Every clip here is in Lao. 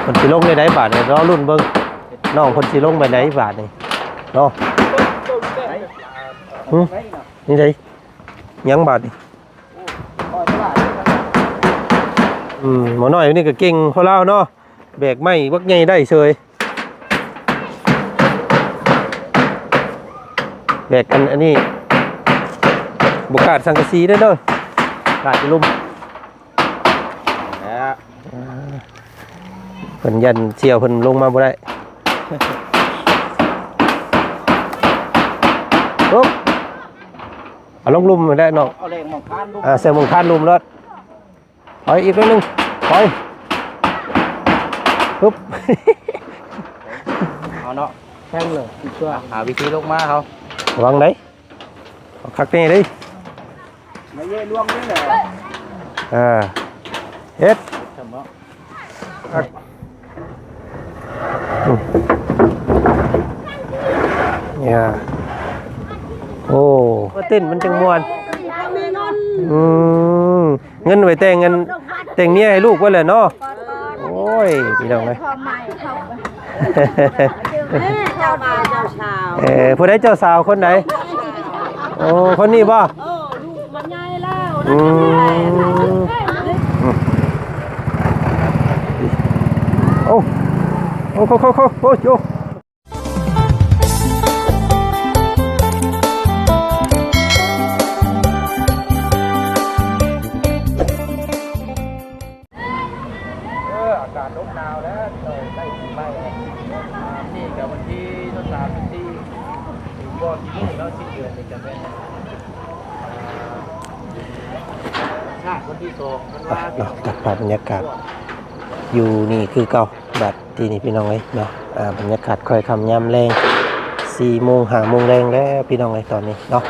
ເພິ່ນຊິລົງໃນໃດບາດນີ້ ລໍລຸ້ນເບິ່ງ ນ້ອງເພິ່ນຊິລົງໄປໃດບາດນີ້ເນາະ. ຫຶ ນີ້ໃດ ຍັງບາດນີ້. ອືມ ໝໍນ້ອຍນີ້ກໍເກັ່ງພໍລາວເນາະ ແບກໄມ້ບັກໃຫຍ່ໄດ້ເສີຍ ແບກອັນ ອັນນີ້ ບໍ່ກາດສັງກະສີເດີ້ ກາດຢູ່ລຸ່ມ. ເພິ່ນຢ້ານສ່ຽວເພິ່ນລົງມາບໍ່ໄດ້. ປຸບ ເອົາລົງລຸ່ມໄດ້ເນາະ ເອົາແຮງໝອງຄານລຸ່ມ ອ່າ ໃສ່ໝອງຄານລຸ່ມໂລດ. ຖອຍອີກໜ້ອຍໜຶ່ງ ຖອຍ ປຶບ ເອົາເນາະ ແທງເລີຍ ຫາວິທີລົງມາເຮົາ ລະວັງເດີ້. ເອົາຄັກແນ່ເດ້ ມາເຍະລວງນີ້ແຫຼະ ເອີ ເຮັດ ເອີ ໂອ້ ເຕັ້ນມັນຈັ່ງມ່ວນ. ອືມ ເງິນໄວ້ແຕ່ງ ອັນ ແຕ່ງເມຍໃຫ້ລູກເບິດແຫຼະເນາະ. ໂອ້ຍ ພີ່ນ້ອງເອີຍ ເຈົ້າບ່າວເຈົ້າສາວ ເອີ ຜູ້ໃດເຈົ້າສາວຄົນໃດ? ໂອ້ ຄົນນີ້ບໍ່? ເອີ ລູກມັນໃຫຍ່ແລ້ວ ອືມ ໂອ້ ໂອ້ ໂອ້ ໂອ້ ໂອ້ ໂອ້ ໂອ້. ເອີ ອາກາດລົມໜາວແລ້ວ ເຈົ້າ ໃກ້ປີໃໝ່ແລ້ວ ອ່າ ນີ້ກໍວັນທີຊາວສາມ ຊາວສີ່ ບໍ່ ຊິເດືອນນີ້ກໍແມ່ນ ອ່າ ວັນທີສອງ ທັນວາ ເນາະ ຕັດພາບບັນຍາກາດຢູ່ນີ້ຄືເກົ່າ ບາດ ທີ່ນີ້ພີ່ນ້ອງເອີຍເນາະ ອ່າ ບັນຍາກາດຄ່ອຍຄ່ຳຍາມແລງ ສີ່ໂມງ ຫ້າໂມງແລງແລ້ວພີ່ນ້ອງເອີຍ ຕອນນີ້ເນາະ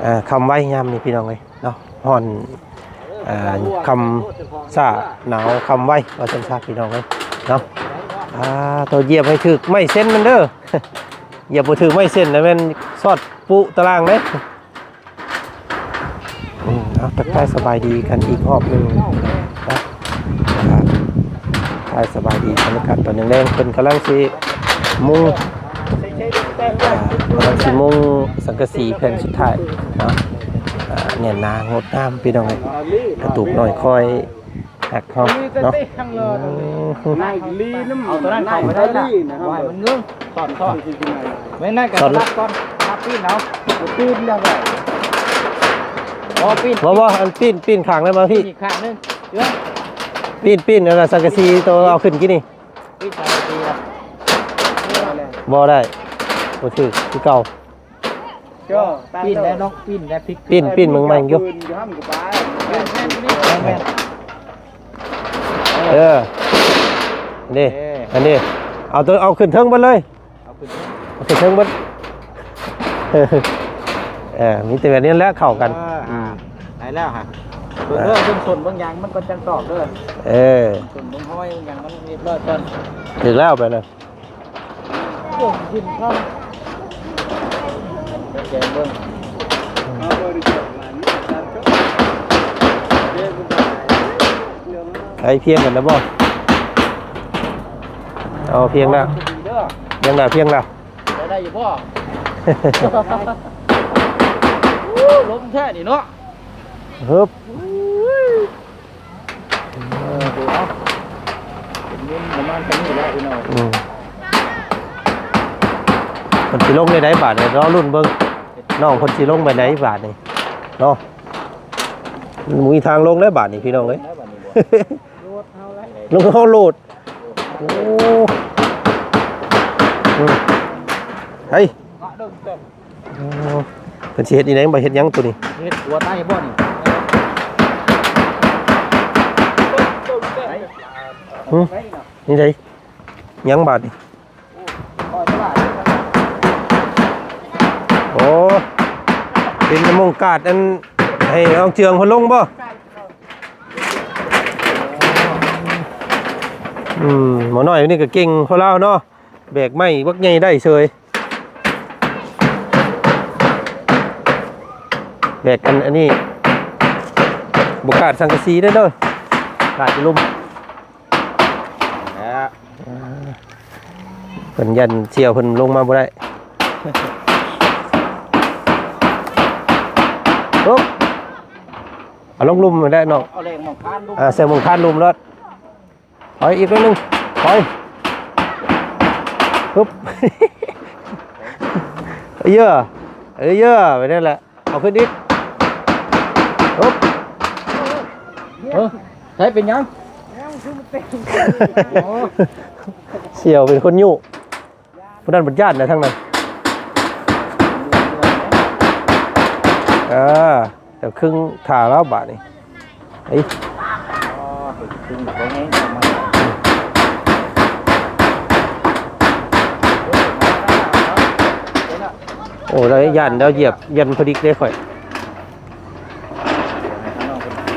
ອ່າ ຄ່ຳໄວຍາມນີ້ພີ່ນ້ອງເອີຍເນາະ ຮ້ອນ ອ່າ ຄ່ຳຊ້າ ໜາວຄ່ຳໄວ ວ່າຊັ້ນຊະພີ່ນ້ອງເອີຍເນາະ. ອ່າ ໂຕຢຽບໃຫ້ຖືກໄມ້ເຊັນມັນເດີ້ ຢຽບບໍ່ຖືກໄມ້ເຊັນແລ້ວແມ່ນຊອດປຸຕະລາງເດ້. ອືມ ເອົາ ທັກທາຍສະບາຍດີກັນອີກຮອບໜຶ່ງນະ ທັກທາຍສະບາຍດີ ບັນຍາກາດຕອນແລງໆ ເພິ່ນກຳລັງຊິມຸງ ອ່າ ກຳລັງຊິມຸງສັງກະສີແຜ່ນສຸດທ້າຍເນາະ ອ່າ ແໜ້ນໜາງົດງາມພີ່ນ້ອງເອີຍ ກະຕູບນ້ອຍຄອຍ ຮັກເຮົາເນາະ ອືມ ນາຍລີນຳ ເອົາຕົວນັ້ນເຂົ້າໄປໄດ້ລະ ບໍ່ໃຫ້ມັນເງີ ສອດ ສອດ ແມ່ນນັ້ນກໍສອດກ່ອນ ມາປີ້ນເອົາ ປີ້ນແລ້ວ ບໍ່ປີ້ນ ບໍ່ ບໍ່ ອັນປີ້ນ ປີ້ນຂ້າງນັ້ນມາພີ້ ປີ້ນອີກຂ້າງໜຶ່ງ ປີ້ນ ປີ້ນອັນນັ້ນ ສັງກະສີໂຕເອົາຂຶ້ນກີ້ນີ້ ປີ້ນສັງກະສີລະ ບໍ່ໄດ້ ບໍ່ຖືກຄືເກົ່າ. ປີ້ນແລ້ວເນາະ ປີ້ນແລ້ວ ພິກ ປີ້ນ ປີ້ນເບິ່ງໃໝ່ຢູ່ ແມ່ນໆ ແມ່ນໆ ເອີ ນີ້ ເອີ ອັນນີ້ ເອົາຕົວ ເອົາຂຶ້ນເທິງເບິດເລີຍ ເອົາຂຶ້ນເທິງ ເອົາຂຶ້ນເທິງເບິດ ເອີ ມີແຕ່ແບບນີ້ແຫຼະເຂົ້າກັນ ເອີ ອືມ ໄດ້ແລ້ວຫະ ເບິ່ງເດີ ເບິ່ງສົ້ນເບິ່ງຫຍັງມັນກໍຈັ່ງຕອກເດີ ເອີ ສົ້ນເບິ່ງຮອຍຫຍັງມັນຮຽບຮ້ອຍກ່ອນ ຖືກແລ້ວໄປເລີຍ. ໂອ້ ກິນເຂົ້າ ແກງເບິ່ງ ໄດ້ພຽງກັນແລ້ວບໍ່? ເອົາພຽງແລ້ວ ພຽງແລ້ວ ພຽງແລ້ວ ໄດ້ຢູ່ບໍ່? ໂອ້ ລົມແທ້ນີ້ເນາະ ຮຶບ. ເອີ ເປັນເງິນປະມານເທົ່ານີ້ແຫຼະພີ່ນ້ອງ ອືມ ເພິ່ນຊິລົງໃນໃດບາດນີ້ ລໍລຸ້ນເບິ່ງ ນ້ອງເພິ່ນຊິລົງໄປໃດບາດນີ້ເນາະ ມັນບໍ່ມີທາງລົງແລ້ວບາດນີ້ພີ່ນ້ອງເອີຍ ລົງເຮົາໂລດ ໂອ້ ອືມ ເຮີ້ຍ. ໂອ້ ເພິ່ນຊິເຮັດອີ່ຫຍັງ ບໍ່ເຮັດຫຍັງໂຕນີ້ ເຮັດຫົວໃຕ້ບໍ່ນີ້ ຫຶ ນີ້ໃດ ຫຍັງບາດນີ້ ໂອ້ ເປັນໝ່ອງກາດອັນ ໃຫ້ອອງເຈືອງເພິ່ນລົງບໍ່? ອືມ ໝໍນ້ອຍນີ້ກໍເກັ່ງພໍລາວເນາະ ແບກໄມ້ບັກໃຫຍ່ໄດ້ເສີຍ ແບກອັນ ອັນນີ້ ບໍ່ກາດສັງກະສີເດີ້ ກາດຢູ່ລຸ່ມ ແລ້ວ ອ່າ ເພິ່ນຢ້ານສ່ຽວເພິ່ນລົງມາບໍ່ໄດ້. ໂອ້ ເອົາລົງລຸ່ມໄດ້ເນາະ. ເອົາແຮງມອງຄານລຸ່ມ ອ່າ ໃສ່ມອງຄານລຸ່ມໂລດ. ຖອຍອີກໜ້ອຍໜຶ່ງ ຖອຍ ປຶບ ເອີ ເອີ ໄປນັ້ນແຫຼະ. ເອົາຂຶ້ນອີກ ປຶບ ເອີ ໃສເປັນຫຍັງ? ໂອ້ ສ່ຽວເປັນຄົນຍຸ ຜູ້ນັ້ນບັດຢ້ານນະ ທາງນັ້ນ. ອ່າ ແຕ່ຄຶ່ງຖ້າແລ້ວບາດນີ້. ເອີຍ ອໍ ເປັນຄຶ່ງບໍ່ແຮງ ໂອ້ ລາວຢ້ານ ລາວຢຽບ ຢ້ານພໍດິກເດ້ຂ້ອຍ.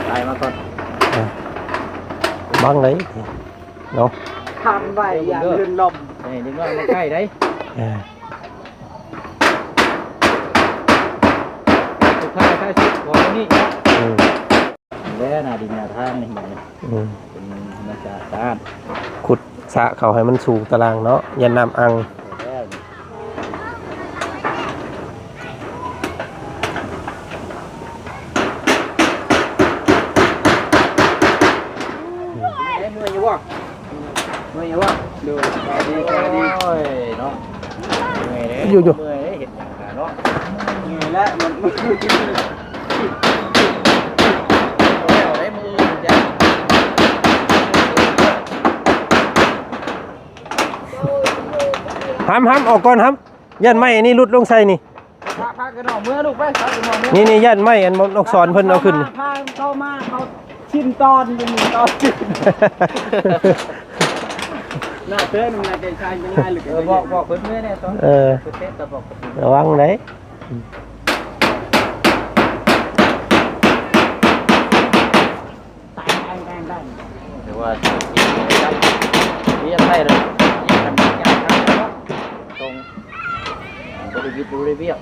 ໃສ່ມາກ່ອນ ອ່າ ບັງໄດ້ເນາະ ທຳໄວ້ຢ່າງລື່ນລົມ. ເອີ ເດັກນ້ອຍມາໃກ້ໄດ໋. ເອີ ສຸດທ້າຍທ້າຍສຸດຂອງນີ້ເນາະ. ອືມ ແລ້ວໜ້າດິນໜ້າທາງນີ້ ອືມ ເປັນທຳມະຊາດ ຂຸດສະເຂົ້າໃຫ້ມັນສູງຕາລ່າງເນາະ ຢ້ານນ້ຳອັ່ງ. ເມື່ອຍຢູ່ບໍ່? ເມື່ອຍຢູ່ບໍ່? ໂດຍ ສະບາຍດີ ສະບາຍດີ. ໂອ້ຍ ເນາະ ເມື່ອຍເດ້ ຢູ່ໆ ເມື່ອຍເດ້ ເຮັດຫຍັງກະເນາະ ເມື່ອຍແລ້ວ ມັນ ເອົາໄດ້ມື້ອື່ນຈ້ະ. ຫຳ ຫຳ ອອກກ່ອນ ຫຳ. ຢ້ານໄມ້ອັນນີ້ຫຼຸດລົງໃສ່ນີ້ ພາ ພາກັນອອກເມືອລູກໄປ ພາກັນອອກເມືອ. ນີ້ ນີ້ ຢ້ານໄມ້ອັນນ້ອງສອນເພິ່ນເອົາຂຶ້ນ ພາ ພາເຂົາມາ ເຂົາຊິນຕອນຢູ່ນີ້ ຕອນໜ້າເຕີນ ໜ້າໃຈຊາຍເປັນລາຍເລີຍ. ເອີ ບອກ ບອກເພິ່ນເມືອແດ່ຕອນ ເອີ ເພິ່ນເຕະກະບອກ ລະວັງໄດ໋. ແຕ່ວ່າ ນີ້ຍັງໄດ້ເລີຍ ນີ້ຍັງທຳ ຍັງທຳເນາະ ຕົງ ບໍ່ໄດ້ວິດ ບໍ່ໄດ້ວຽກ.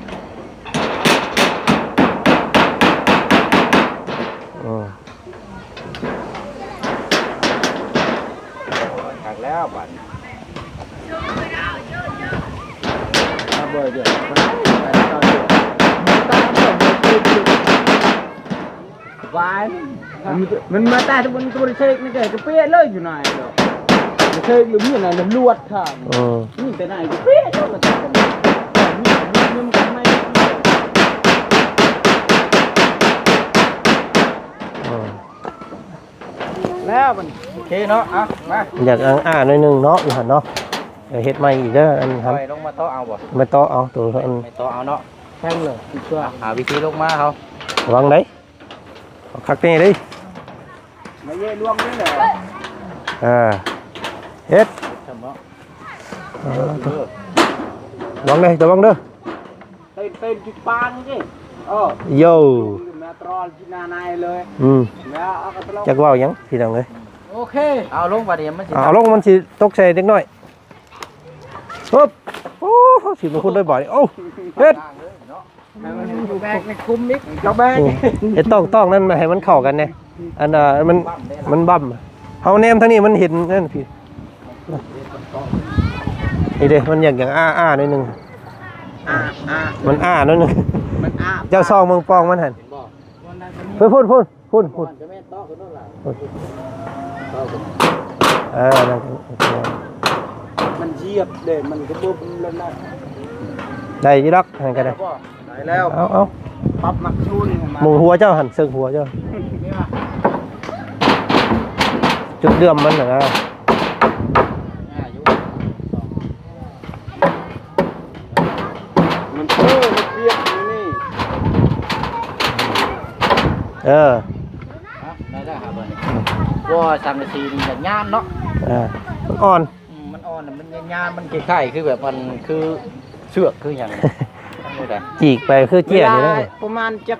ອືມ ຄັກແລ້ວບາດນີ້ ມາເບິ່ງເດີ ວາຍ ມັນ ມັນມາແຕ່ ມັນກໍບໍ່ໄດ້ເຊັກນີ້ ກໍເປະເລີຍຢູ່ໃນເນາະ ເຊັກຫຼືມີອັນນັ້ນລວດທາງ. ເອີ ມີແຕ່ໃນກໍເປະເລີຍ ມັນ ມັນ ມັນ ເອີ ແລ້ວມັນ ໂອເຄເນາະ ເອົາ ມາ ຢາກອັ່ງອ້າໜ້ອຍໜຶ່ງເນາະ ຢູ່ຫັ້ນເນາະ. ເອີ ເຮັດໃໝ່ອີກເດີ ອັນ ຂ້ອຍລົງມາເຕາະເອົາບໍ່? ມາເຕາະເອົາ ໂຕ ອັນ ມາເຕາະເອົາເນາະ ແພງເລີຍ ຫາວິທີລົງມາເຮົາ ລະວັງເດ້. ເອົາຄັກແນ່ເດ້ ມາເຍະລວງນີ້ແຫຼະ. ເອີ ເຮັດ ເອີ ລະວັງເດີ ລະວັງເດີ. ເຕັ້ນ ເຕັ້ນຈຸດປາງນີ້ ໂອ້ ໂຢ ແມ່ຕຣອນກິນໜ້າໃນເລີຍ. ອືມ ແລ້ວເອົາກະຕະຫຼອກ ຈັກເວົ້າຫຍັງພີ່ນ້ອງເອີຍ. ໂອເຄ ເອົາລົງບາດນີ້ມັນຊິ ເອົາລົງ ມັນຊິຕົກໃສ່ເດັກນ້ອຍ. ປຶບ ໂອ້ ຊິມາຄຸດໄດ້ບາດນີ້. ໂອ້ ເຮັດ ໃຫ້ມັນຢູ່ແບກໃນຄຸມອີກ ເຈົ້າແບກ ເຮັດຕ້ອງໆນັ້ນໃຫ້ມັນເຂົ້າກັນແດ່. ອັນ ມັນ ມັນບັ້ມ ເຮົາແນມທາງນີ້ມັນເຫັນນັ້ນພີ່. ນີ້ເດ້ ມັນຢາກ ຢາກອ້າໆໜ້ອຍໜຶ່ງ ອ້າ ອ້າ ມັນອ້າໜ້ອຍໜຶ່ງ ມັນອ້າ. ເຈົ້າສ່ອງເບິ່ງປ່ອງມັນຫັ້ນ ເຫັນບໍ່? ພຸ້ນ ພຸ້ນ ພຸ້ນ ພຸ້ນ ພຸ້ນ ເອີ ນັ້ນ ມັນຢຽບເດ້ ມັນກະບໍ່ເປັນແລ້ວນະ. ໄດ້ຢູ່ດອກ ຫັ້ນກະໄດ້ ໄດ້ແລ້ວ. ເອົາ ເອົາ ປັບມັກຊູນ ໝູ່ຫົວເຈົ້າຫັ້ນ ເຊິ່ງຫົວເຈົ້າ ຈຸດເຫຼື້ອມມັນນະ. ມັນ ເອີ ມັນວຽກຢູ່ນີ້ ເອີ ໄດ້ແລ້ວຫາບາດນີ້. ບໍ່ ສັງກະສີນີ້ຢາກຍານເນາະ ເອີ ມັນອ່ອນ ອືມ ມັນອ່ອນ ມັນຍານ ມັນຄ້າຍໆຄືແບບ ມັນຄືເຊືອກຄືຫຍັງ ຈັ່ງໃດ ຈີກໄປຄືເຈ້ຍນີ້ເດ້. ປະມານຈັກ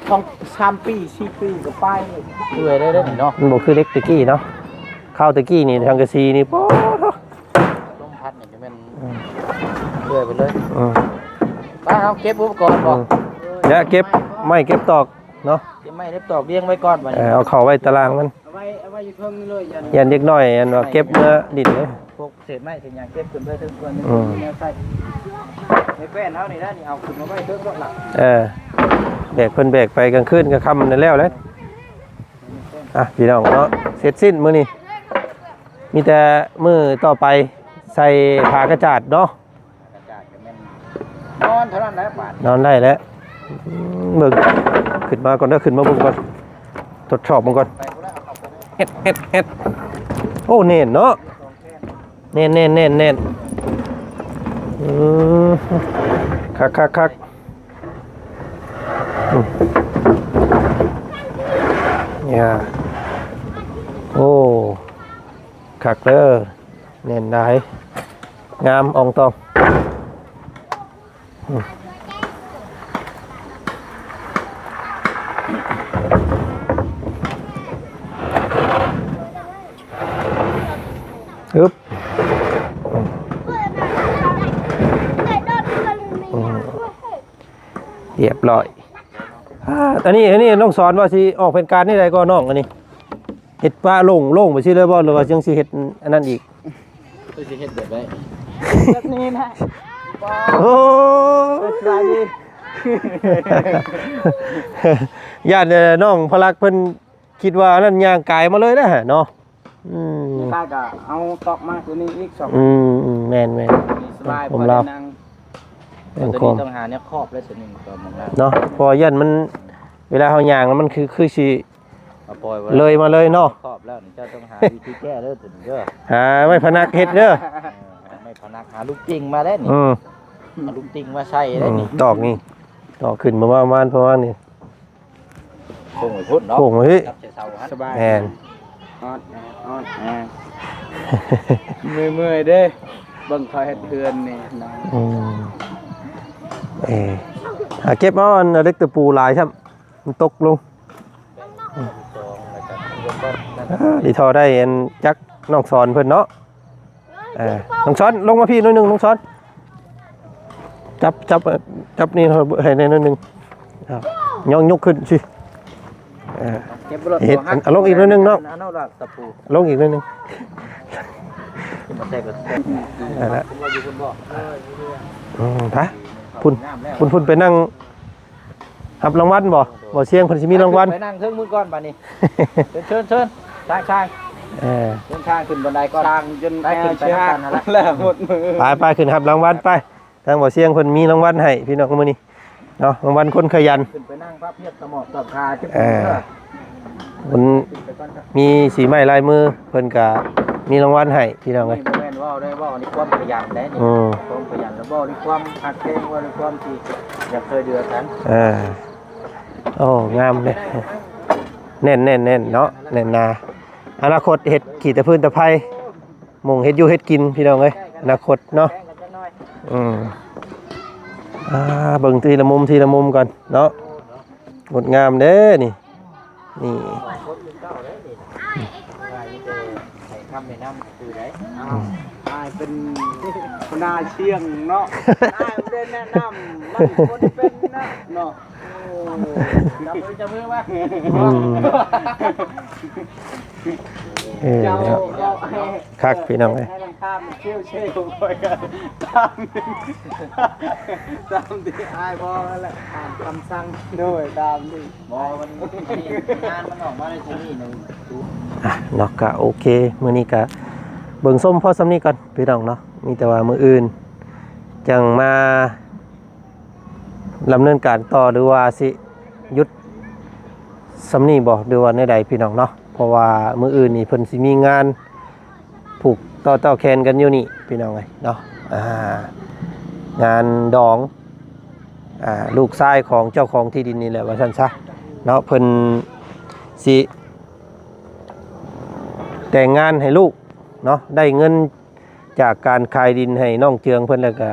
ສອງ ສາມປີ ສີ່ປີກໍໄປເລີຍ ເປື່ອຍເລີຍເດ້ເນາະ. ມັນບໍ່ຄືເຫຼັກແຕ່ກີ້ເນາະ ຄາວແຕ່ກີ້ນີ້ ສັງກະສີນີ້ ໂອ້ໂຫ ລົມພັດນີ້ຈະແມ່ນ ອືມ ເປື່ອຍໄປເລີຍ. ອືມ ໄປ ເຮົາເກັບອຸປະກອນບໍ່? ອືມ ແລະເກັບໄມ້ເກັບຕອກເນາະ ເກັບໄມ້ເກັບຕອກລຽງໄວ້ກ່ອນບາດນີ້. ເອີ ເອົາເຂົ້າໄວ້ຕາລ່າງມັນ. ໄວ້ ເອົາໄວ້ຢູ່ເທິງນີ້ເລີຍ ຢ້ານ ຢ້ານເດັກນ້ອຍ ອັນວ່າເກັບເມືອດິນເດ້ ພວກເສດໄມ້ເສດຫຍັງເກັບຂຶ້ນໄປເທິງກ່ອນ ອືມ ແນວໃສ່ ໃນແປ້ນເຮົານີ້ນະ ນີ້ເອົາຂຶ້ນມາໄວ້ເທິງໂລດລະ ເອີ ແບກ ເພິ່ນແບກໄປກາງຄືນກາງຄ່ຳນັ້ນແລ້ວແຫຼະ. ອ່ະ ພີ່ນ້ອງເນາະ ເສັດສິ້ນມື້ນີ້ ມີແຕ່ມື້ຕໍ່ໄປໃສ່ຜ້າກະຈາດເນາະ ນອນເທົ່ານັ້ນແຫຼະບາດ ນອນໄດ້ແລ້ວ ອືມ ເບິ່ງ ຂຶ້ນມາກ່ອນເດີ ຂຶ້ນມາເບິ່ງກ່ອນ ທົດສອບເບິ່ງກ່ອນ ເຮັດ ເຮັດ ເຮັດ ໂອ້ ແໜ້ນເນາະ ແໜ້ນ ແໜ້ນ ແໜ້ນ ແໜ້ນ ອືມ ຄັກ ຄັກ ຄັກ ອືມ ຢ່າ ໂອ້ ຄັກເດີ ແໜ້ນຫຼາຍ ງາມອອງຕອງ ອືມ ອຶບ ອືມ ຮຽບຮ້ອຍ ອ່າ ອັນນີ້ ອັນນີ້ນ້ອງສອນວ່າຊິອອກແຜນການແນວໃດກໍນ້ອງ ອັນນີ້ ເຮັດປະໂລ່ງໆ ໄປຊີ້ເລີຍບໍ່ ຫຼືວ່າຍັງຊິເຮັດອັນນັ້ນອີກ? ຄືຊິເຮັດແບບໃດ? ແບບນີ້ນະ ໂອ້ ສະບາຍດີ ຢ້ານແຕ່ນ້ອງພະລັກເພິ່ນຄິດວ່າອັນນັ້ນຍ່າງກາຍມາເລີຍນະເນາະ ອືມ ກາຍກໍເອົາຕອກມາຕົວນີ້ອີກສອງ ອືມ ແມ່ນໆ ສະບາຍ ພວກເຮົາ ແມ່ນ ຕົວນີ້ຕ້ອງຫາແນວຄອບແລ້ວ ຕົວນີ້ກໍມອງແລ້ວເນາະ ເພາະວ່າຢ້ານມັນ ເວລາເຮົາຍ່າງມັນຄື ຄືຊິ ເອົາປ່ອຍໄວ້ ເລີຍມາເລີຍເນາະ ຄອບແລ້ວນີ້ເຈົ້າຕ້ອງຫາວິທີແກ້ເດີ ຕົວນີ້ເດີ ຫາໄມ້ພະນັກເຮັດເດີ ເອີ ຫາໄມ້ພະນັກ ຫາລູກຕິ່ງມາແລ້ວນີ້ ອືມ ຫາລູກຕິ່ງມາໃສ່ແລ້ວນີ້ ອືມ ຕອກນີ້ ຕອກຂຶ້ນປະມານ ປະມານນີ້ ໂຄ້ງໄປພຸ້ນເນາະ ໂຄ້ງໄປພີ້ ຈັບໃສ່ເສົາຫັ້ນ ສະບາຍ ແມ່ນ ອອດ ອອດ ເມື່ອຍໆເດ້ ເບິ່ງເຂົາເຮັດເຮືອນນີ້ນະ ອືມ ເອີ ຫາເກັບເອົາອັນເຫຼັກຕະປູຫຼາຍຊ້ຳ ມັນຕົກລົງ ອ່າ ດີທໍ່ໄດ້ອັນຈັກນ້ອງສອນເພິ່ນເນາະ ເອີ ນ້ອງສອນ ລົງມາພີ້ໜ້ອຍໜຶ່ງ ນ້ອງສອນ ຈັບ ຈັບ ຈັບນີ້ໃຫ້ແດ່ໜ້ອຍໜຶ່ງ ອ່າ ຍົກ ຍົກຂຶ້ນຊິ ເອີ ເກັບບໍ່ລົດ ເຮັດ ເອົາລົງອີກໜ້ອຍໜຶ່ງເນາະ ເອົາ ເອົາ ເອົາ ເອົາ ເອົາ ລົງອີກໜ້ອຍໜຶ່ງ ຂຶ້ນມາໃສ່ກໍ ນັ້ນແຫຼະ ຂຶ້ນມາຢູ່ພຸ້ນບໍ່ ເອີ ອືມ ໄປ ພຸ້ນ ພຸ້ນ ພຸ້ນໄປນັ່ງ ຮັບລາງວັນບໍ່? ບໍ່ ຊຽງເພິ່ນຊິມີລາງວັນ ໄປນັ່ງເທິງພຸ້ນກ່ອນບາດນີ້ ເຊີນ ເຊີນ ເຊີນ ຊ່າງ ຊ່າງ ເອີ ເດີນທາງຂຶ້ນບັນໄດກ່ອນ ຊ່າງຈົນແອວຊິຫັກແລ້ວໝົດມື ໄປ ໄປ ຂຶ້ນຮັບລາງວັນໄປ ທາງບໍ່ຊຽງເພິ່ນມີລາງວັນໃຫ້ພີ່ນ້ອງມື້ນີ້ເນາະ ລາງວັນຄົນຂະຫຍັນ ຂຶ້ນໄປນັ່ງພັບພຽບຕະໝອບຕອບຂາ ເອີ ເພິ່ນມີສີໄມ້ລາຍມື ເພິ່ນກະມີລາງວັນໃຫ້ພີ່ນ້ອງເອີຍ ນີ້ບໍ່ແມ່ນເວົ້າໄດ້ ເວົ້າໃນຄວາມຂະຫຍັນໄດ໋ນີ້ ອືມ ຄວາມຂະຫຍັນ ແລ້ວເວົ້າໃນຄວາມຮັກແພງ ເວົ້າໃນຄວາມທີ່ຢາກຊ່ວຍເຫຼືອກັນ ເອີ ໂອ້ ງາມເດ້ ແໜ້ນໆໆເນາະ ແໜ້ນໜາ ອະນາຄົດເຮັດຂີ້ຕະຟືນຕະໄພ ມຸງເຮັດຢູ່ເຮັດກິນພີ່ນ້ອງເອີຍ ອະນາຄົດເນາະ ອືມ ອ່າ ເບິ່ງທີລະມຸມທີລະມຸມກ່ອນເນາະ ງົດງາມເດ້ນີ້ ນີ້ ໃຫ້ຄຳແນະນຳຄືໃດ ອ້າຍເປັນຫົວໜ້າຊຽງເນາະ ອ້າຍບໍ່ໄດ້ແນະນຳ ມັນບໍ່ໄດ້ເປັນນະເນາະ ໂອ້ ຈັບມື ຈັບມືມາ ອືມ ເອີ ເຈົ້າ ເນາະ ເຈົ້າ ຄັກພີ່ນ້ອງເອີຍ ໃຫ້ລຳຄານມັນເຊວໆ ຂ້ອຍກໍຕາມ ຕາມທີ່ອ້າຍບອກນັ້ນແຫຼະ ຕາມຄຳສັ່ງ ໂດຍ ຕາມນີ້ ບໍ່ ມັນ ອັນນີ້ ງານມັນອອກມາໃນໂຕນີ້ນະ ອ່ະ ເນາະ ກະໂອເຄ ມື້ນີ້ກະເບິ່ງຊົມພໍສ່ຳນີ້ກ່ອນພີ່ນ້ອງເນາະ ມີແຕ່ວ່າມື້ອື່ນຈັ່ງມາ ດຳເນີນການຕໍ່ ຫຼືວ່າຊິຢຸດສ່ຳນີ້ບໍ່ ຫຼືວ່າແນວໃດພີ່ນ້ອງເນາະ ເພາະວ່າມື້ອື່ນນີ້ເພິ່ນຊິມີງານຜູກຕໍ່ເຕົ້າແຂນກັນຢູ່ນີ້ພີ່ນ້ອງເອີຍເນາະ ອ່າ ງານດອງ ອ່າ ລູກຊາຍຂອງເຈົ້າຂອງທີ່ດິນນີ້ແຫຼະວ່າຊັ້ນຊະເນາະ ເພິ່ນຊິແຕ່ງງານໃຫ້ລູກເນາະ ໄດ້ເງິນ ຈາກການຂາຍດິນໃຫ້ນ້ອງເຈືອງເພິ່ນ ແລ້ວກະ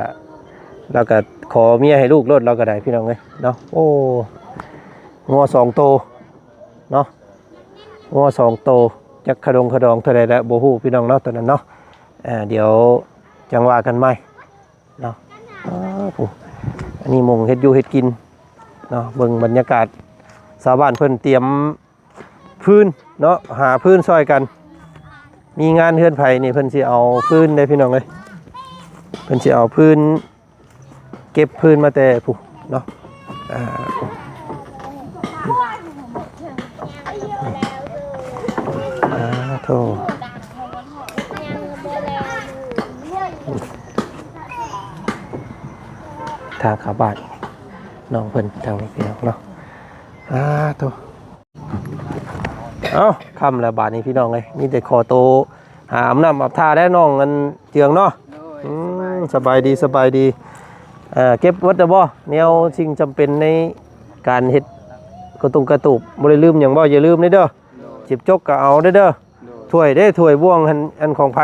ແລ້ວກະຂໍເມຍໃຫ້ລູກໂລດ ລາວກະໄດ້ພີ່ນ້ອງເອີຍເນາະ ໂອ້ ງົວສອງໂຕເນາະ ງົວສອງໂຕ ຈັກຂະດົງຂະດອງເທົ່າໃດແລ້ວບໍ່ຮູ້ພີ່ນ້ອງເນາະ ຕອນນັ້ນເນາະ ອ່າ ດຽວຈັ່ງວ່າກັນໃໝ່ເນາະ ໂອ້ ອັນນີ້ໝ່ອງເຮັດຢູ່ເຮັດກິນເນາະ ເບິ່ງບັນຍາກາດ ຊາວບ້ານເພິ່ນຕຽມ ຟືນເນາະ ຫາຟືນຊ່ອຍກັນ. ມີງານເຮືອນໃຜນີ້ ເພິ່ນຊິເອົາຟືນເດ້ພີ່ນ້ອງເອີຍ. ເພິ່ນຊິເອົາຟືນ ເກັບຟືນມາແຕ່ພຸ້ນເນາະ. ອ່າ ອ່າ ໂທ້ ທາງເຂົ້າບ້ານນ້ອງເພິ່ນທາງນີ້ພີ່ນ້ອງເນາະ. ອ່າ ໂທ້ ເອົ້າ ຄ່ຳແລ້ວບາດນີ້ພີ່ນ້ອງເອີຍ ມີແຕ່ຂໍໂຕຫາອາບນ້ຳອາບທ່າແລ້ວ ນ້ອງອັນເຈືອງເນາະ. ໂດຍ ອືມ ສະບາຍດີ ສະບາຍດີ. ເອີ ເກັບເບິດແລ້ວບໍ່ ແນວສິ່ງຈຳເປັນໃນການເຮັດກະຕຸງກະຕູບ ບໍ່ໄດ້ລືມຫຍັງບໍ່? ຢ່າລືມເດີ. ໂດຍ ຈິບຈົກກໍເອົາເດີ. ໂດຍ ຖ້ວຍເດ້ ຖ້ວຍບ່ວງຫັ້ນ ອັນຂອງໃຜ?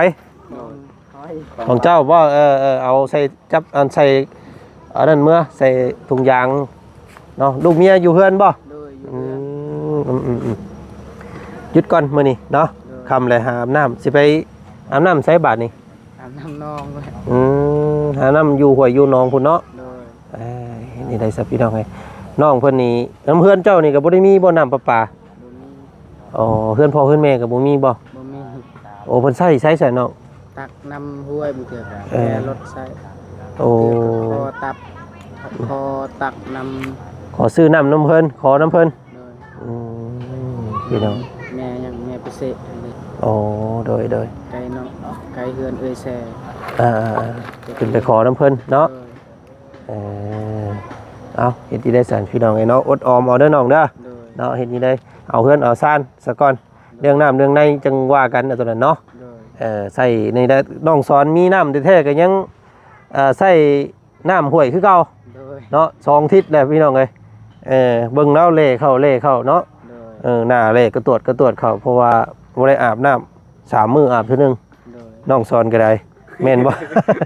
ໂດຍ ຂອງເຈົ້າບໍ່? ເອີ ເອີ ເອົາໃສ່ຈັບ ອັນໃສ່ ອັນນັ້ນເມືອ ໃສ່ຖົງຢາງເນາະ. ລູກເມຍຢູ່ເຮືອນບໍ່? ໂດຍ ຢູ່ເຮືອນ. ອືມ ອືມ ອືມ ອືມ. ຢຸດກ່ອນມື້ນີ້ເນາະ. ໂດຍ ຄ່ຳແລ້ວ ຫາອາບນ້ຳ ຊິໄປອາບນ້ຳໃສບາດນີ້? ອາບນ້ຳໜອງ. ອືມ ຫານ້ຳຢູ່ຫ້ວຍຢູ່ໜອງພຸ້ນເນາະ. ໂດຍ ເອີ ນີ້ໄດ້ຊະພີ່ນ້ອງເອີຍ ນ້ອງເພິ່ນນີ້ ນຳເຮືອນເຈົ້ານີ້ກໍບໍ່ໄດ້ມີບໍ່ນ້ຳປະປາ? ບໍ່ມີ. ອໍ ເຮືອນພໍ່ເຮືອນແມ່ກໍບໍ່ມີບໍ່? ບໍ່ມີ. ໂອ້ ເພິ່ນໃຊ້ ໃຊ້ໃສນ້ອງ? ຕັກນ້ຳຫ້ວຍ ບາງເທື່ອກໍ ເອີ ແກ່ລົດໃຊ້. ໂອ້ ບາງເທື່ອກໍຂໍຕັກ ຂໍຕັກນ້ຳ ຂໍຊື້ນ້ຳນຳເພິ່ນ ຂໍນຳເພິ່ນ. ໂດຍ ອືມ ພີ່ນ້ອງ ແມ່ຫຍັງ ແມ່ປະເສດ. ໂອ້ ໂດຍ ໂດຍ ໃກ້ນ້ອງ ໃກ້ເຮືອນເອື້ອຍແຊ. ອ່າໆໆ ຂຶ້ນໄປຂໍນຳເພິ່ນເນາະ. ໂດຍ ເອີ ເອົາ ເຮັດຈັ່ງໃດຊັ້ນພີ່ນ້ອງເອີຍເນາະ ອົດອອມເອົາເດີນ້ອງເດີ. ໂດຍ ເນາະ ເຮັດຈັ່ງໃດ ເອົາເຮືອນເອົາຊານສາກ່ອນ. ໂດຍ ເລື່ອງນ້ຳເລື່ອງໃນຈັ່ງວ່າກັນ ເອົາຕົວນັ້ນເນາະ. ໂດຍ ເອີ ໃຊ້ໃນນ້ອງສອນມີນ້ຳແທ້ໆ ກໍຍັງ ເອີ ໃຊ້ນ້ຳຫ້ວຍຄືເກົ່າ. ໂດຍ ເນາະ ສອງທິດແລ້ວພີ່ນ້ອງເອີຍ. ເອີ ເບິ່ງລາວແລ່ເຂົ້າແລ່ເຂົ້າເນາະ. ໂດຍ ເອີ ໜ້າແລ່ກະຕວດກະຕວດເຂົ້າ ເພາະວ່າບໍ່ໄດ້ອາບນ້ຳ ສາມມື້ອາບເທື່ອໜຶ່ງ. ໂດຍ ນ້ອງສອນກໍໄດ້ ແມ່ນບໍ່?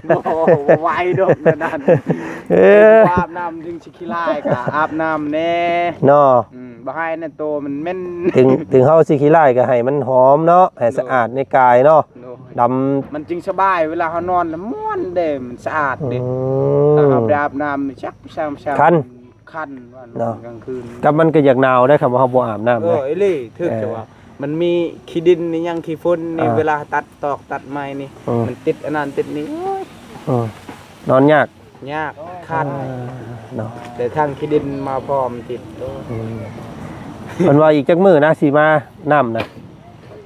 ບໍ່ ບໍ່ໄຫວດອກແນວນັ້ນ. ເອີ ບໍ່ອາບນ້ຳຈຶ່ງຊິຂີ້ລ້າຍ ກໍອາບນ້ຳແດ່ເນາະ. ອືມ ບໍ່ໃຫ້ນັ້ນໂຕມັນເໝັນ. ເຖິງ ເຖິງເຮົາຊິຂີ້ລ້າຍກໍໃຫ້ມັນຫອມເນາະ ໃຫ້ສະອາດໃນກາຍເນາະ. ໂດຍ ດຳ ມັນຈຶ່ງສະບາຍ ເວລາເຮົານອນລະມ່ວນເດ້ ມັນສະອາດເດ້. ອືມ ຖ້າເຮົາບໍ່ໄດ້ອາບນ້ຳ ຈັກຊ່າງ ຄັນ ຄັນວ່າເນາະ ກາງຄືນ ກັບມັນກໍຢາກໜາວໄດ໋ ຄັນວ່າເຮົາບໍ່ອາບນ້ຳ. ເອີ ນະ ອີ່ຫຼີ ຖືກ ເອີ ແຕ່ວ່າມັນມີຂີ້ດິນນີ້ຫຍັງ ຂີ້ຝຸ່ນນີ້ ອ່າ ເວລາຕັດຕອກຕັດໄມ້ນີ້ ອືມ ມັນຕິດອັນນັ້ນຕິດນີ້ ໂອ້ຍ ອືມ ນອນຍາກ ຍາກ ຄັນ ອ່າ ເນາະ. ແຕ່ທາງຂີ້ດິນມາພ້ອມຕິດ ໂອ້ຍ ອືມ ເພິ່ນວ່າອີກຈັກມື້ນະຊິມານ້ຳນະ?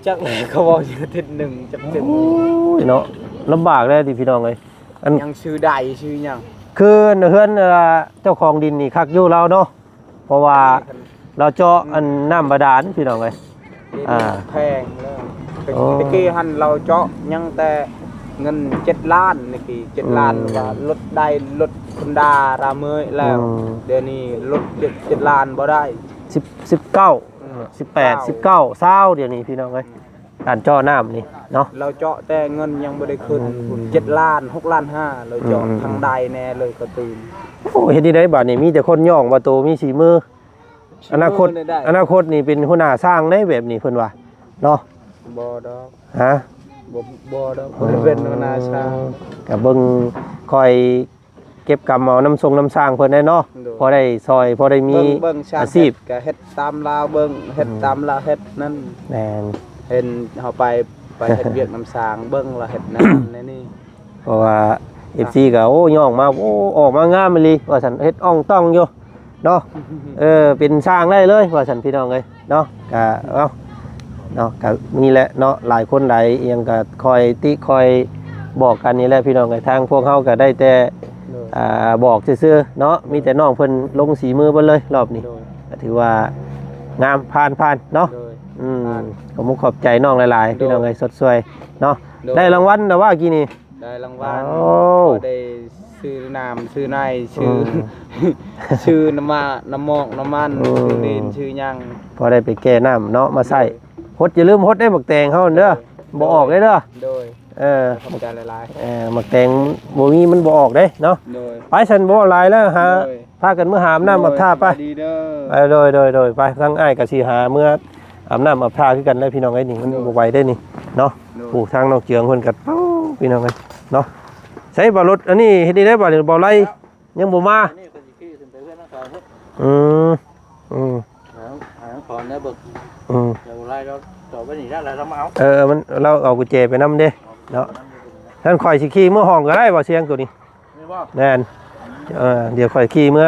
ຈັກແລ້ວ ເຂົາເວົ້າຢູ່ອາທິດໜຶ່ງ ຈັກຊິ ໂອ້ຍ ເນາະ ລຳບາກແລ້ວຕິພີ່ນ້ອງເອີຍ. ອັນ ຍັງຊື້ໄດ້ຊື້ຫຍັງ ຄືເຮືອນ ເອີ ເຈົ້າຂອງດິນນີ້ຄັກຢູ່ລາວເນາະ ເພາະວ່າລາວເຈາະ ອືມ ອັນນ້ຳບາດານພີ່ນ້ອງເອີຍ. ດຽວນີ້ ອ່າ ແພງແລ້ວ ໂອ້ ແຕ່ກີ້ຫັ້ນລາວເຈາະຍັງແຕ່ເງິນເຈັດລ້ານ ນີ້ກີ້ເຈັດລ້ານ ອືມ ວ່າລົດໄດ້ ລົດ Honda ລາເມີຍແລ້ວ ອືມ ດຽວນີ້ລົດເຈັດ ເຈັດລ້ານບໍ່ໄດ້ ສິບ ສິບເກົ້າ ອືມ ສິບແປດ ສິບເກົ້າ ຊາວ ດຽວນີ້ພີ່ນ້ອງເອີຍ. ການເຈາະນ້ຳນີ້ເນາະ ລາວເຈາະແຕ່ເງິນຍັງບໍ່ໄດ້ຂຶ້ນ ອືມ ເຈັດລ້ານ ຫົກລ້ານຫ້າ ລາວເຈາະ ອືມ ທາງໃດແດ່ເລີຍກໍຕື່ມ. ໂອ້ ເຮັດຈັ່ງໃດບາດນີ້ ມີແຕ່ຄົນຍ້ອງວ່າໂຕມີສີມື. ອະນາຄົດ ອະນາຄົດນີ້ເປັນຫົວໜ້າຊ່າງເດ້ແບບນີ້ເພິ່ນວ່າເນາະ. ບໍ່ດອກ ຮະ ບໍ່ ບໍ່ດອກ ບໍ່ໄດ້ເປັນຫົວໜ້າຊ່າງ. ກະເບິ່ງ ຄອຍ ເກັບກຳເອົານຳຊົງນຳຊ່າງເພິ່ນແດ່ເນາະ. ໂດຍ ພໍໄດ້ຊ່ອຍ ພໍໄດ້ມີ ເບິ່ງ ເບິ່ງຊ່າງ ອາຊີບ ເຮັດກະເຮັດຕາມລາວເບິ່ງ ເຮັດ ອືມ ຕາມລາວເຮັດນັ້ນ. ແມ່ນ ເຫັນເຮົາໄປ ໄປເຮັດວຽກນຳຊ່າງ ເບິ່ງລາວເຮັດນັ້ນແນວນີ້. ເພາະວ່າ ເອັຟຊີ ກໍ ໂອ້ ຍ້ອງມາ ໂອ້ ອອກມາງາມອີ່ຫຼີວ່າຊັ້ນ ເຮັດອ່ອງຕ່ອງຢູ່ ເນາະ ເອີ ເປັນຊ່າງໄດ້ເລີຍວ່າຊັ້ນ ພີ່ນ້ອງເອີຍເນາະ. ກະ ເອົ້າ ເນາະ ກະນີ້ແຫຼະເນາະ ຫຼາຍຄົນຫຼາຍອີ່ຫຍັງກະຄອຍຕິຄອຍບອກກັນນີ້ແຫຼະ ພີ່ນ້ອງເອີຍ. ທາງພວກເຮົາກະໄດ້ແຕ່ ໂດຍ ອ່າ ບອກຊື່ໆເນາະ ມີແຕ່ນ້ອງເພິ່ນລົງສີມືເບິດເລີຍລອບນີ້. ໂດຍ ກະຖືວ່າງາມ ຜ່ານ ຜ່ານເນາະ. ໂດຍ ອືມ ຂອບມຸກຂອບໃຈນ້ອງຫຼາຍໆ ໂດຍ ພີ່ນ້ອງເອີຍ ຊົດຊ່ວຍເນາະ. ໂດຍ ໄດ້ລາງວັນແລ້ວວ່າກີ້ນີ້ ໄດ້ລາງວັນ ໂອ້ ພໍໄດ້ຊື້ນ້ຳຊື້ໃນ ຊື້ ອືມ ຊື້ນ້ຳມະ ນ້ຳໝອກນ້ຳມັນ ອືມ ຊື້ດິນຊື້ຫຍັງ ພໍໄດ້ໄປແກ່ນ້ຳເນາະ ມາໃຊ້. ໂດຍ ຫົດ ຢ່າລືມຫົດເດ້ ໝາກແຕງເຮົາເດີ ໂດຍ ບໍ່ອອກເດ້ເດີ. ໂດຍ ເອີ ຂອບໃຈຫຼາຍໆ. ເອີ ໝາກແຕງບໍ່ມີມັນບໍ່ອອກເດ້ເນາະ. ໂດຍ ໄປຊັ້ນ ບໍ່ຫຼາຍແລ້ວ ຫາ ໂດຍ ພາກັນເມືອຫາອາບນ້ຳອາບທ່າໄປ. ໂດຍ ສະບາຍດີເດີ. ໄປ ໂດຍ ໂດຍ ໂດຍ ໄປ ທາງອ້າຍກໍຊິຫາເມືອອາບນ້ຳອາບທ່າຄືກັນເດ້ ພີ່ນ້ອງເອີຍ. ນີ້ມັນ ໂດຍ ບໍ່ໄຫວເດ້ນີ້ເນາະ. ໂດຍ ໂອ້ ທາງນ້ອງເຈືອງເພິ່ນກໍ ໂອ້ ພີ່ນ້ອງເອີຍເນາະ. ໃສບ່າວລົດ ອັນນີ້ເຮັດນີ້ໄດ້ບ່າວ ບ່າວໄລຍັງບໍ່ມາ. ອັນນີ້ກໍຊິຂີ່ຂຶ້ນໄປເຮືອນນ້ອງສາວພຸ້ນ. ອືມ ອືມ ຫາ ຫາຂອງແດ່ເບິ່ງ. ອືມ ດຽວໄລ່ລາວຈອດໄວ້ນີ້ແລ້ວ ແລ້ວລາວມາເອົາ ເອີ ມັນ ລາວເອົາກຸນແຈໄປນຳເດ້ເນາະ. ຊັ້ນຂ້ອຍຊິຂີ່ເມືອຫ້ອງກໍໄດ້ບໍ່ ສຽງໂຕນີ້? ແມ່ນບໍ່? ແມ່ນ. ເອີ ດຽວຂ້ອຍຂີ່ເມືອ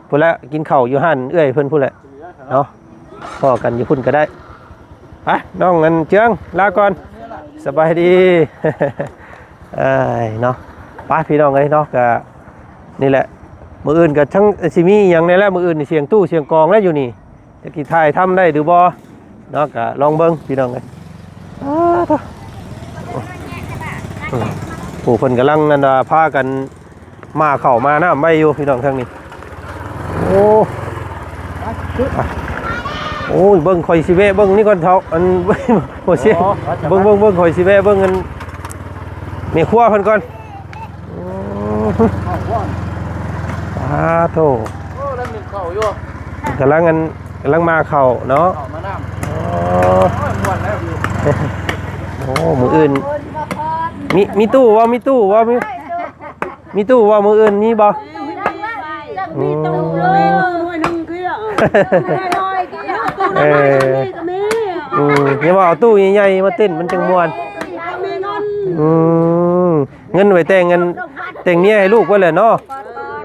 ພຸ້ນແຫຼະ ກິນເຂົ້າຢູ່ຮ້ານເອື້ອຍເພິ່ນພຸ້ນແຫຼະເນາະ. ພໍ້ກັນຢູ່ພຸ້ນກໍໄດ້. ໄປ ນ້ອງອັນເຈືອງ ລາກ່ອນ ສະບາຍດີ. ເອີຍເນາະ ໄປພີ່ນ້ອງເອີຍເນາະ ກະນີ້ແຫຼະ ມື້ອື່ນກະທັງຊິມີອີ່ຫຍັງແດ່ແຫຼະ ມື້ອື່ນນີ້ສຽງຕູ້ສຽງກອງແລ້ວຢູ່ນີ້ ຈັກຊິຖ່າຍທຳໄດ້ຫຼືບໍ່ເນາະ ກະລອງເບິ່ງພີ່ນ້ອງເອີຍ. ອ້າ ໂອ້ ເພິ່ນກຳລັງນັ້ນວ່າພາກັນ ມາເຂົ້າມານ້ຳໄວ້ຢູ່ພີ່ນ້ອງທາງນີ້. ໂອ້ ໂອ້ຍ ເບິ່ງ ຂ້ອຍຊິແວະເບິ່ງນີ້ກ່ອນເຖົ້າ ອັນ ບໍ່ເຊຍ ອໍ ເບິ່ງ ເບິ່ງ ເບິ່ງ ຂ້ອຍຊິແວະເບິ່ງອັນແມ່ຄົວເພິ່ນກ່ອນ. ອື ອ້າໂທ້ ໂອ້ ລຳໜຶ່ງເຂົ້າຢູ່ ກຳລັງອັນ ກຳລັງມາເຂົ້າເນາະ. ເຂົ້າມານ້ຳ ໂອ້ ໂອ້ຍ ມ່ວນແລ້ວຢູ່. ໂອ້ ມື້ອື່ນ ມີ ມີຕູ້ບໍ່ ມີຕູ້ບໍ່ ມີ ມີຕູ້ບໍ່ ມື້ອື່ນມີບໍ່? ອືມ ເອີ ອືມ ຢ່າວ່າເອົາຕູ້ໃຫຍ່ໆມາເຕັ້ນ ມັນຈັ່ງມ່ວນ. ອືມ ເງິນໄວ້ແຕ່ງ ເງິນແຕ່ງເມຍໃຫ້ລູກເບິດແຫຼະເນາະ.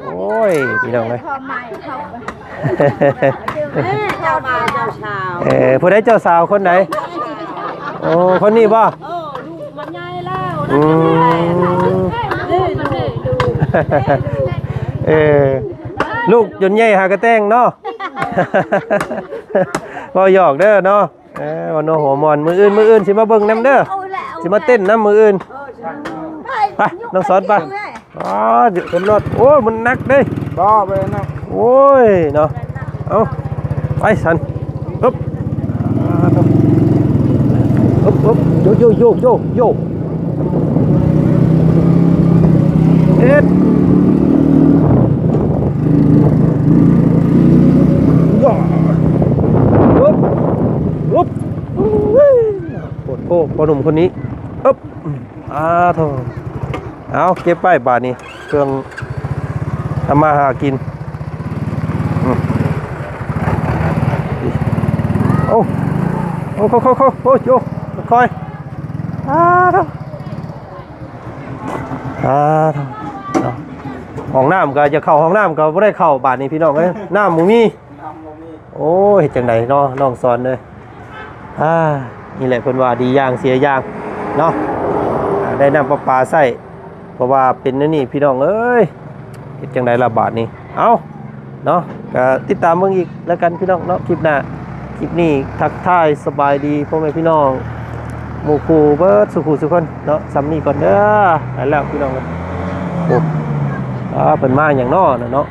ໂອ້ຍ ພີ່ນ້ອງເອີຍ ເຈົ້າບ່າວເຈົ້າສາວ ເອີ ຜູ້ໃດເຈົ້າສາວຄົນໃດ? ໂອ້ ຄົນນີ້ບໍ່? ເອີ ລູກມັນໃຫຍ່ແລ້ວ. ອືມ ເອີ ລູກຈົນໃຫຍ່ຫາກະແຕ່ງເນາະ. ເວົ້າຫຍອກເດີເນາະ. ເອີ ເວົ້າຫົວມ່ວນ ມື້ອື່ນ ມື້ອື່ນຊິມາເບິ່ງນຳເດີ ຊິມາເຕັ້ນນຳມື້ອື່ນ. ໄປ ນ້ອງສອນໄປ. ອໍ ຂຶ້ນລົດ ໂອ້ຍ ມັນໜັກເດ້. ບໍ່ ບໍ່ໄດ້ໜັກ ໂອ້ຍເນາະ. ເອົາ ໄປຊັ້ນ ອຶບ ອຶບ ອຶບ ໂຍ ໂຍ ໂຍ ໂຍ ເຮັດ ໂຍ ອຶບ ອຶບ ໂອ້ໂຫ ພໍ່ໜຸ່ມຄົນນີ້ ອຶບ ອາໂທ້ ເອົາ ເກັບໄວ້ບາດນີ້ ເຄື່ອງທຳມາຫາກິນ. ອືມ ໂອ້ ໂອ້ ໂອ້ ໂອ້ ໂອ້ ໂອ້ ຄ່ອຍ ອາໂທ້ ອາໂທ້ ເນາະ ຫ້ອງນ້ຳກໍຈະເຂົ້າຫ້ອງນ້ຳກໍບໍ່ໄດ້ເຂົ້າບາດນີ້ ພີ່ນ້ອງເອີຍ ນ້ຳບໍ່ມີ. ໂອ້ຍ ເຮັດຈັ່ງໃດເນາະ ນ້ອງສອນເອີຍ. ອ່າ ນີ້ແຫຼະເພິ່ນວ່າດີຢ່າງເສຍຢ່າງເນາະ ອ່າ ໄດ້ນ້ຳປະປາໃຊ້ ເພາະວ່າເປັນແນວນີ້ພີ່ນ້ອງເອີຍ ເຮັດຈັ່ງໃດລະບາດນີ້. ເອົ້າ ເນາະ ກະຕິດຕາມເບິ່ງອີກແລ້ວກັນພີ່ນ້ອງເນາະ ຄລິບໜ້າ. ຄລິບນີ້ທັກທາຍສະບາຍດີພໍ່ແມ່ພີ່ນ້ອງ ໝູ່ຄູ່ເບິດສູ່ຄູ່ສູ່ຄົນເນາະ ສ່ຳນີ້ກ່ອນເດີ. ໄປແລ້ວພີ່ນ້ອງເອີຍ. ໂອ້ ອ່າ ເພິ່ນມາຫຍັງເນາະ ນັ້ນເນາະ.